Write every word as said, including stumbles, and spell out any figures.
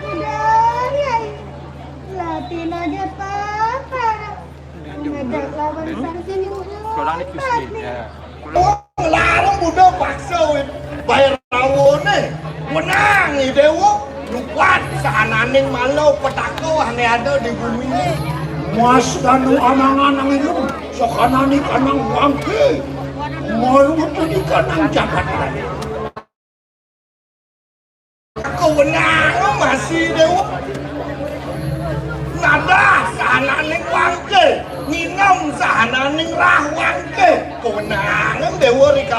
Udah, Nyai. Latin aja papa. Ngajak lawan sang sini. Kurang nih, Gusti, ya. Larang buda paksa, wit. Bae rawane. Wenang, I Dewa. Lupat sahananing mala petaka ane ada di bumi. Mas danu anangan angin, sakanani kanang wangke. Maruta di kanang jabatan. Kewenangan masih, Dewa. Nadah sahananing wangke, nginem sahananing rah wangke. Kewenangan, Dewa, rika